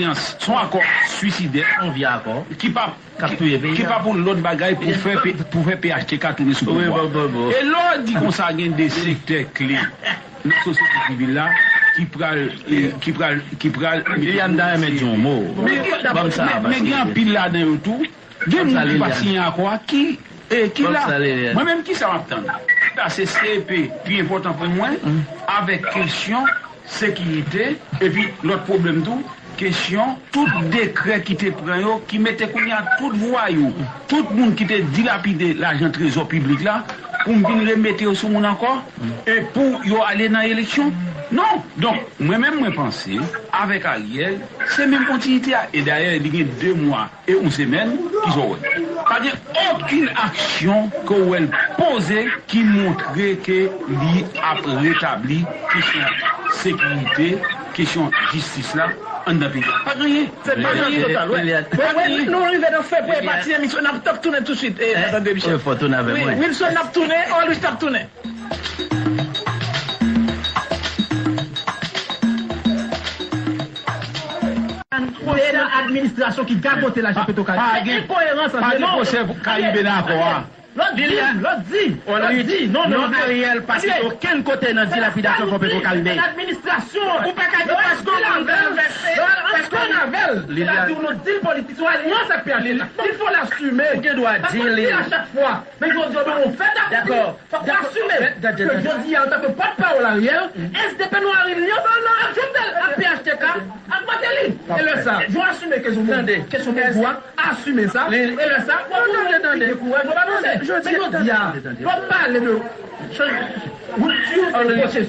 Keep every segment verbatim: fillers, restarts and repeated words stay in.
alyans, se yon akò swisidè. Yon vye akò. Ki pa k ap touye peyi a. Ki pa pou lòt bagay pou fè P- pou fè P H T K tounen sou pouvwa. E lè w di konsa gen de sektè kle nan sosyete sivil la ki pral ki pral ki pral Liliane ta renmen di yon mo. Men gen anpil ladan yo tou. Gen moun ki pa siyen akò a ki e ki la. Mwen menm kisa m ap tann? Sa se C E P pi enpòtan pou mwen avèk kesyon sekirite epi lòt pwoblèm tou, kesyon tout dekrè ki te pran yo ki mete kounye a tout vwayou, tout moun ki te dilapide lajan trezò piblik la pou m vin remete yo sou moun ankò e pou yo ale nan eleksyon. Non. Donk mwen menm mwen panse avèk Ariel se menm kontinite a e dayè li gen de mwa e yon semèn ki sa w wè. Pa gen okenn aksyon ke w wè l poze ki montre ke li ap retabli kesyon sekirite, kesyon jistis la anndan peyi a. Pa gen anyen. Se pa gen anyen. Total, wè. Wè, wè, nou rive nan fen premye pati emisyon, n ap, n ap tounen tousuit. E, tande, Michel. Fò tounen avèk mwen. Wi, Wilson, n ap tounen. Orluis, n ap tounen. Kote nan administrasyon ki gagote lajan Petro Caribe. Pa gen, pa gen pwosè Karibe nan akò a. Liliane, lòt di, lòt di, non, non, non, Ariel pa site okenn kote nan dilapidasyon fon Petro Caribe. Administrasyon. Ou pa ka di paske w konn avè l, paske w konn avè l, se la di w nou di l politik, se yon alyans ak P H T K. Il faut l'assumer. Ou gen dwa di li. A chak fwa. Men jodi a, nou fè ta. Dakò. Fòk w asime ke jodi a, antanke pòtpawòl Ariel, S D P nou a reyini ansanm ak Jovenel, ak P H T K, ak Martelly. E lè sa, yo asime ke se yon kesyon pouvwa, asime sa. E lè sa, w ap wè moun ki gen kouraj, w ap avanse. Men jodi a, w ap pale de rupture, se yon pwosesis.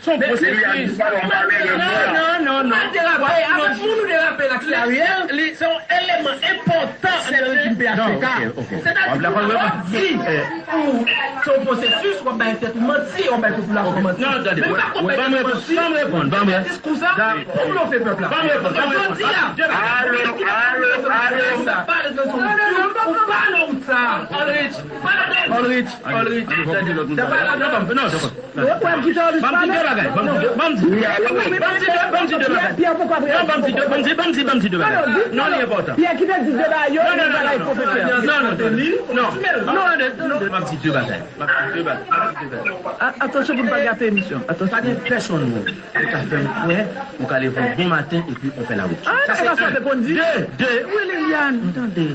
Se yon pwosesis. Non, non, non, non. Pa derape. Avèk moun ou derape la, se Ariel. Li, se yon eleman enpòtan nan rejim P H T K. Sètadi, w ap di, ou, se yon pwosesis, w ap bay tèt ou manti, w ap bay popilasyon manti. Non, tande, ban m reponn, ban m reponn, ban m reponn. Diskou sa, pou blofe pèp la. Ban m reponn, ban m reponn. Jodi a, alo, alo, alo. Sa, pa de solution, ou pa nan wout sa. Olrich, Olrich, Olrich, tande. Non, non, non, non. Ban m di de bagay. Ban m di de, ban m di de, ban m di de bagay. Non, ban m di de, ban m di de bagay. Non, ban m di de, ban m di, ban m di, ban m di de bagay. Non, li enpòtan. Pierre ki te di de bagay yo, non, non, non, non, non, non, non, non, ban m di de bagay. Ban m di de bagay. Ban m di de bagay. Atansyon pou n pa gate emisyon. Atansyon. Pa gen pèsonn moun ki ka fè m kwè ou ka leve yon bon maten epi ou fè lawouti. Ah, sa se sa te konn di. De, de, wi, Liliane, tande.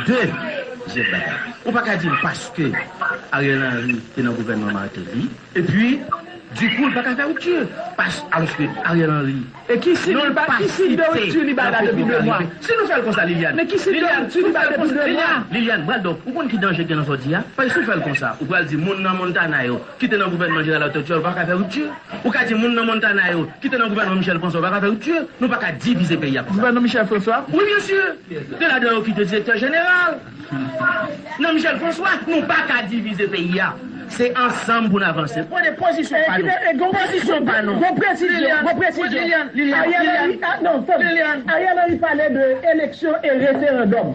De, je bagay. Ou pa ka di m paske Ariel Henry te nan gouvènman Martelly, epi, dikou, l pa ka fè ripti. Pas, alòske Ariel Henry, e ki siy li ba, ki siy de ripti li ba la depi de mwa? Si nou fè l konsa, Liliane. Men ki siy de ripti li ba depi de mwa? Liliane, Liliane, pral donk, ou konn ki danje gen nan sa w di a? Paske si w fè l konsa, ou pral di moun nan Montana yo, ki te nan gouvènman Jeneral Arthur Thiaw, pa ka fè ripti. Ou ka di moun nan Montana yo, ki te nan gouvènman Michel François, pa ka fè ripti. Nou pa ka divize peyi a konsa. Gouvènman Michel François? Wi, byen si. Gen ladan yo ki te direktè jeneral. Nan Michel François, nou pa ka divize peyi a. Se ansanm pou n avanse. Pran de pozisyon pa nou. Pozisyon pa nou. Gon presizyon, gon presizyon. Liliane, Liliane, Ariel Henry, ah, non, tann. Ariel Henry pale de eleksyon e referandòm.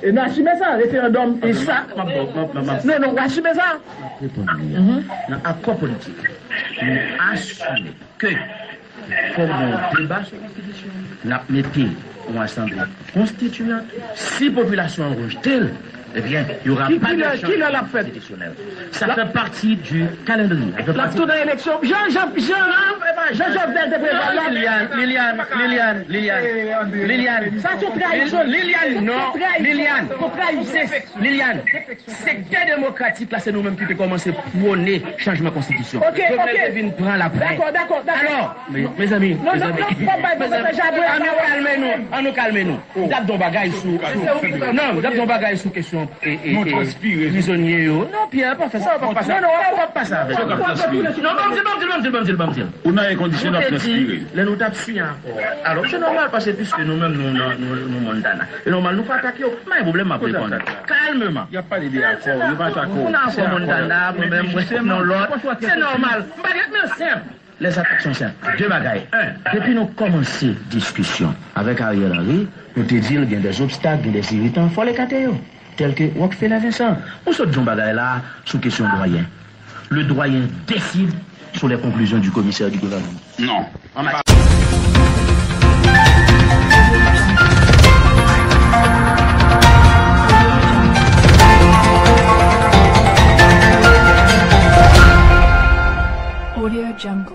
E nou asime sa, referandòm. E sa, non, non, w asime sa. Reponn li a. Nan akò politik, nou asime ke fòk gen yon deba sou konstitisyon an. N ap mete yon asanble konstitiyant. Si popilasyon an rejte l, ebyen, y aura pas de changement constitutionnel. Ça fait partie du calendrier. L ap tounen eleksyon. Jan, Jan, Jan, Jan Jovenel te prevwa l la. Liliane, Liliane, Liliane, Liliane, Liliane. Sa se trayizon. Liliane, non. Liliane. Liliane. Sektè demokratik la, se nou menm ki te kòmanse pwone chanjman konstitisyon. Jovenel te vin pran l apre. Dakò, dakò, dakò. Alò, me, mezanmi, mezanmi, ann nou kalme nou, ann nou kalme nou. M t ap di yon bagay sou, sou, non, m t ap di yon bagay sou kesyon, e, e, e, prizonye yo. Non, Pierre, pa fè sa, w p ap pase. Non, non, w p ap pase avè l. Non, ban m di l, ban m di l, ban m di l, ban m di l, ban m di l. Ou nan e kondisyon n ap transpire. Lè nou t ap siyen akò a. Alò, se nòmal, paske piske nou menm, nou, nou, nou, nou Montana. E nòmal, nou fè atak yo. M pa gen pwoblèm, m ap reponn. Kalmeman. Y ap pale de akò, yo pa atake w. Ou nan akò Montana, mwen menm, mwen nan lòt. Se nòmal. M pa gen, men senp. Les attaques sont simples. De bagay. En, depi nou kòmanse diskisyon avèk Ariel Henry, nou te di l gen des obstacles, gen des irritants, fò l ekate yo. Tèl ke Rockefeller Vincent. Ou sot di yon bagay la sou kesyon dwayen. Le doyen décide sur les conclusions du commissaire du gouvernement. Non. Audio Jungle.